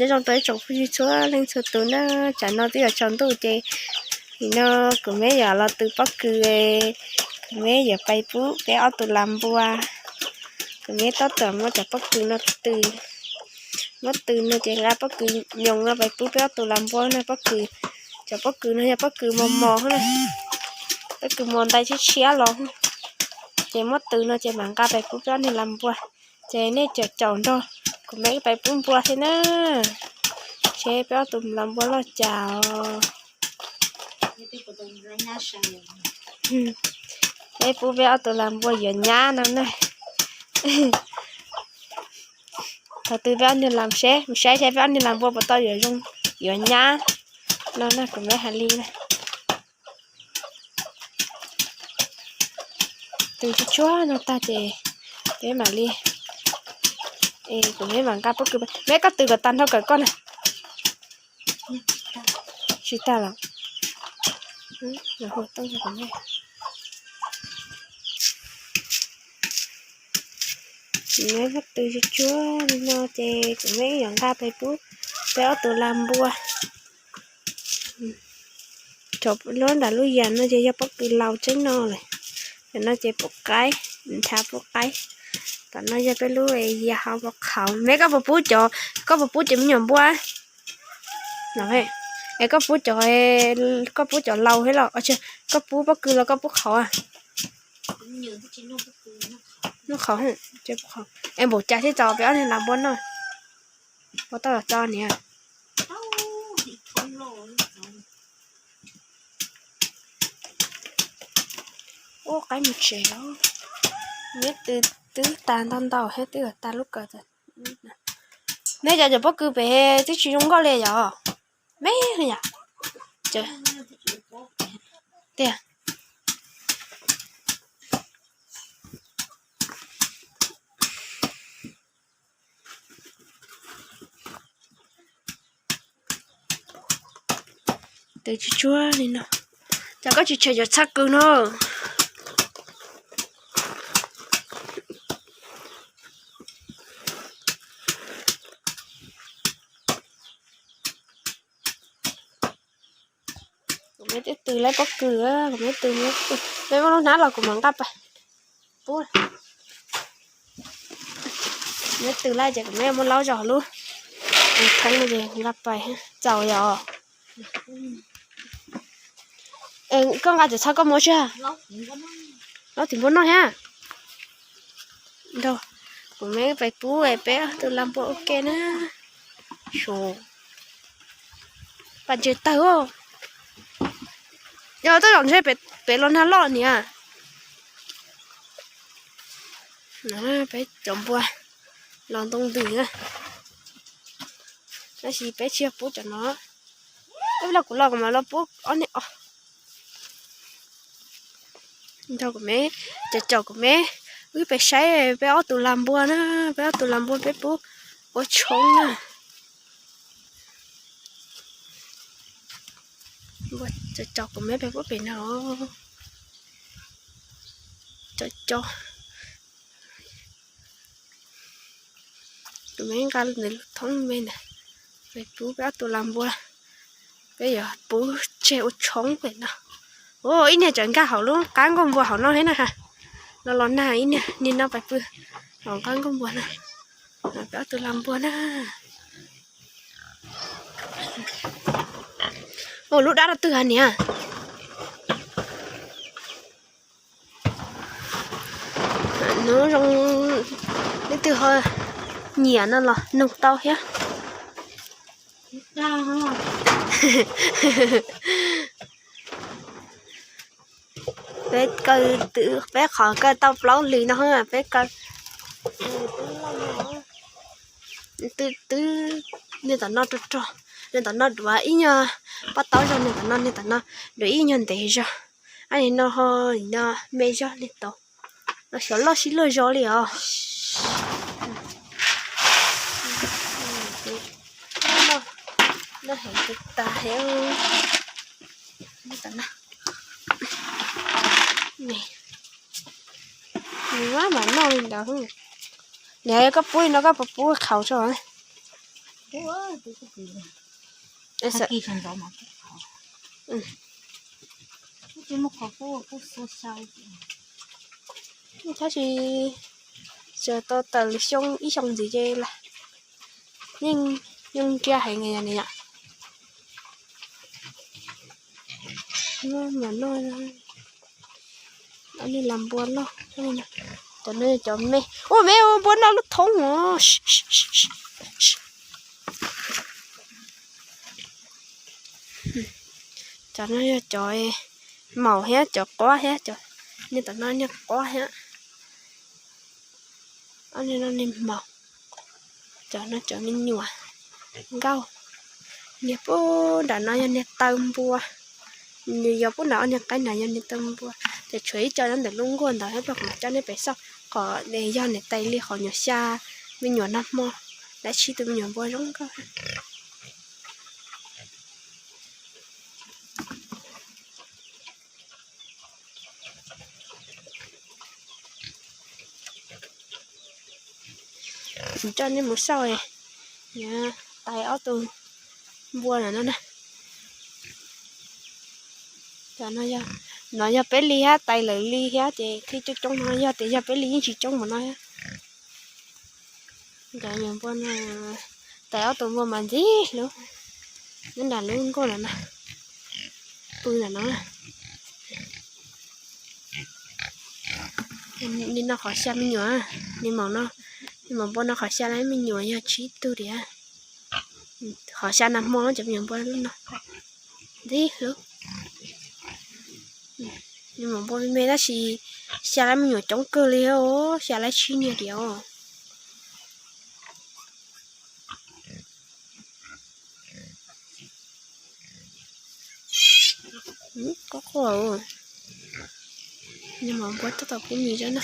Nyob zoo rau ib tsoom phooj ywg txhua leej txhua tus na, tsam no twb yuav tsaus ntuj ces nim no kuv meb yuav los tws pob kws, kuv meb yuav pais pub peb ob tug lam npua. Kuv meb tab tom muab cov pob kws no tws, muab tws no ces nqa pob kws nyoos no pais pub peb ob tug lam npua na. Pob kws, cov pob kws no yog pob kws mos mos na, pob kws mos ntais tshiab tshiab los, ces muab tws no ces mam nqa pais pub peb ob niag lam npua. Ces nej caum caum nrog kuv meb pais pub npua thiab na, seb peb ob tug lam npua loj cas os. Peb pub peb ob tug lam npua yuav nyab no na. Thaum twg peb ob niag lam seb, mus saib seb peb ob niag lam npua puas tau yuav zoo, yuav nyab no na, kuv meb hais li na. Tws tsuag tsuag no tag ces peb mam li, es kuv meb mam nqa pob kws. Meb koj tws kom tag nrho kawm koj na. Tsis tag los? Kuv meb pob tws tsuag tsuag li no ces kuv meb yuav nqa pais pub peb ob tug lam npua. Cov lub nram lub yas no ces yog pob kws laus tseeb no lawm. Cov no ces pub qaib, nrhav pub qaib. Tom no yog peb lub yas hauv pub qhauv. Meb koj puas pub cov, koj puas pub cov me nyuam npua? Es koj pub cov, koj pub cov laus thiab los, koj pub pob kws los koj pub qhauv? Noj qhauv, es npaum cas thiaj txaus peb ob niag lam npua noj? Puas tau los txaus niam? Ua qaib mus tsev os. Neb twb, twb tas ntau ntau thiab twb yuav tas lub kawm. Neb cov cov pob kws pem twb tsis zoo nkauj li yom? Me yom? Tiag. Tws tsuag tsuag li no. Cas koj tsis tshem cov txhab kws no? Kuv meb twb tws lawm pob kws, kuv meb tws, meb muab lub hnab los kuv mam nqa pais pub. Meb tws lawm ces kuv meb muab laub zog lub thoob no ces nqa pais txaus yom. Koj nqa cov txhab koj muab tso. Laub tim npua noj thiab. Nrog kuv meb pais pub peb tus lam npua ua ke na. Pas ntses tawg. Yog tej zaum ntshe pem los nag loj niam. Peb cov npua los ntoo ntws na. Tab sis peb tsis yog pub cov no. Ib los kuv los kuv mam los pub ob niag os. Nrog kuv meb, caum caum kuv meb wb pem saib peb ob tug lam npua na, peb ob tug lam npua peb pub ua tshoob na. Caum caum kuv meb peb pub pem no. Caum caum. Kuv meb nqa ntawm lub thoob me ntawd, peb pub peb ob tug lam npua, peb yuav pub tseg ua tshoob pem no. Ua ib niag tseem nkag hauv lub qab nkuaj npua hauv no thiab na ha. Los los nag ib niag, niag no pais pw hauv qab nkuaj npua no. Peb ob tug lam npua na. Ua lub dab rau twg ha niam? Hnub zoo leej twg ho nyiam no los nug tau thiab. Peb kaw, peb qhov kaw tau plaub hlis no, peb kaw twb, niag tom no rog rog, niag tom no duav ib nyuag paj taub zog, niag tom no, niag tom no duav ib nyuag ntev zog, ab no ho no me zog niag tau. Los xyov loj sib luag zog li os. Loj heev tas heev. Nws maj mam noj li ntawd. Niam, koj pub li no koj puas pub qhauv tso? Tab sis tsis tau tawm lwm xyoo ib xyoo ntxiv ces lawm. Yeej, yeej ntsia heev li yom. Npua no, nej las npua loj. Cov no yog cov me. Ua me ua npua noj lub thoob os. Cov no yog cov maum thiab cov quab thiab, cov niag tom no niag quab thiab. Ob niag no niag maum. Cov no cov me nyuam nkauj. Niag pub nram no yog niag taw npua. Yog pub nram ob niag qaib nram yog niag taw npua. Ces tshuav ib co nyob ntawm lub nkuaj ntawd thiab, kuv mam coj nej pem xauj qhov yog niam tais li qhov nyuam xya me nyuam nag hmo. Lawv tsis tus me nyuam npua zoo nkauj. Kuv coj nej mus xauj, tais ob tug npua no na. Cov no yog peb li thiab, tais lawv li thiab ces thiaj coob coob no, yog tias yog peb li yeej tsis coob npaum no thiab. Cov nyuam npua no, tais ob tug npua mas ntxim hlub. Nyob nram lub nkuaj no na, pw nram no. Niag no qhov xya me nyuam, niag maum no, niag maum npua no qhov xya lab me nyuam yog tsib tug tiag. Qhov xya nag hmo cov me nyuam npua no ntxim hlub. Niag maum npua me me tab sis xya lab me nyuam coob kawg li os, xya lab tsib niag tiag os. Quaj quaj, niag maum npua tab tom pub mis zog na.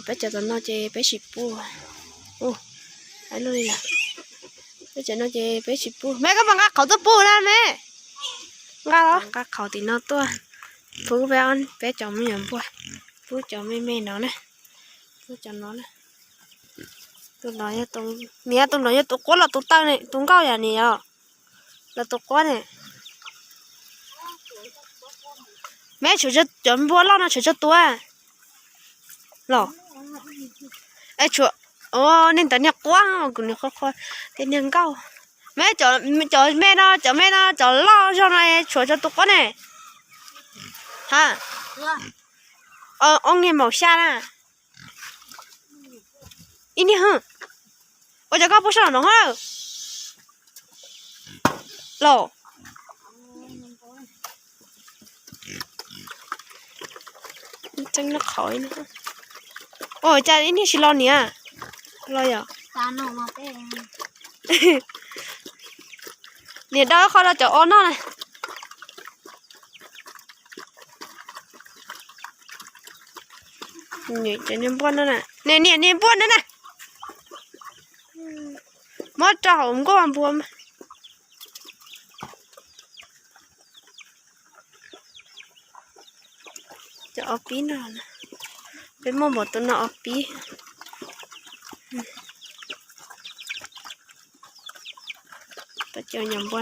Peb cov tom no ces peb tsis pub. Peb cov no ces peb tsis pub. Me, koj puas nqa qhauv tuaj pub na me? Nqa los, nqa qhauv tim no tuaj pub peb, peb cov me nyuam npua, pub cov me me no na, pub cov no na. Tus no, niam, tus no yog tus quab los tus taw ne, tus nkauj yom niam, los tus quab ne. Me, tshuav cov npua loj no tshuav tsawg tus los? Tshuav, nej ntawd niag quab, kuv niag qhua qhua, tej niag nkauj. Me, cov me no, cov me no, cov loj zog no tshuav tsawg tus quab ne? Ha, ob niag maum xya na. Ib niag, ua cas koj pub sab no ha? Los, tseeb noj qhauv. Ua cas ib niag tsis los niam? Los yom. Niam, rau qhov rau cov o noj na. Niam, niam, niam npua no na. Muab rau hauv nkuaj npua. Cov ob pib no, peb muaj npaum tus no ob pib. Cov nyuam npua,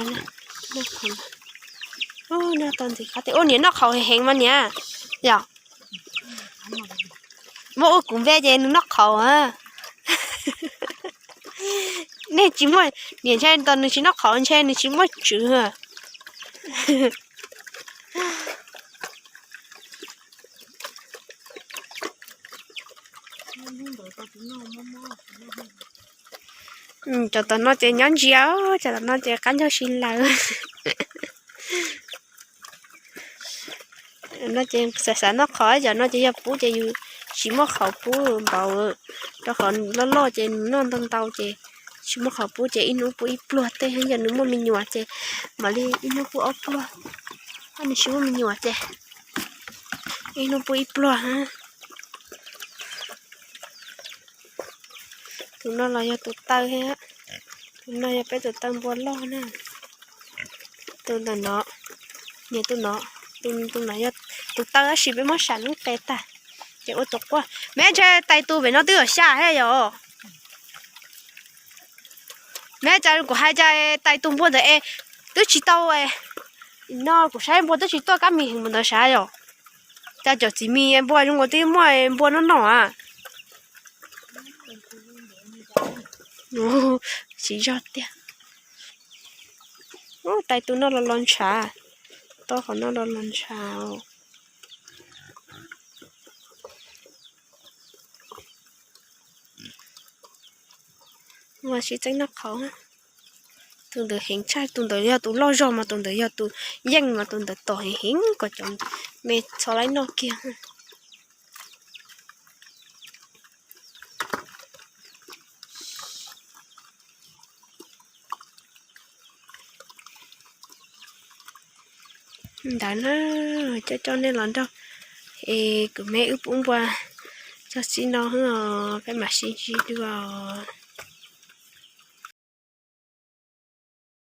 noj tau ntxiv qab teb. Ua niam noj qhauv heev mas niam. Yog muab ua kuv npe ces nws noj qhauv a. Nej tsis muaj, niam ntshe tos nws tsis noj qhauv ntshe nws tsis muaj tswv. Cov tom no ces nyob ntsia, cov tom no ces qab ncaug si lawm. No ces xav xav noj qhauv, cov no ces yog pub ces yus tsis muaj qhauv pub npaum, rau qhov loj loj ces nws noj ntau ntau ces tsis muaj qhauv pub ces ib hnub pub ib pluag tej, yog nws muaj me nyuam ces mam li ib hnub pub ob pluag. Nws tsis muaj me nyuam ces ib hnub pub ib pluag. Tus no los yog tus taw thiab. Tus no yog peb tus taw npua loj na. Tus ntawm no, niam, tus no, tus no yog tus taw tab sis peb muab sam lub qe tag ces ua tus quaj. Me, ntshe tais tus pem no twb yuav xya thiab yom. Me cas kuv hais cas tais tus npua ntawd es twb tsis tau no, kuv saib npua twb tsis tuaj kab mis heev mus ntawd sav yom. Cas cov txiv mis npua zoo nkaus twb muaj npua noj noj a. Siv zog tiag. Tais tus no los los ntshav, tau qhov no los los ntshav. Mas sib txeeb noj qhauv. Tus ntawd heev tshaj, tus ntawd yog tus loj zog mas tus ntawd yog tus yeej mas tus ntawd tom heev heev kom cov me txhob laib noj kiag. Ntawd na, coj coj nej los nrog es kuv me wb pub npua txog txij no os, peb mam sib ntsib dua.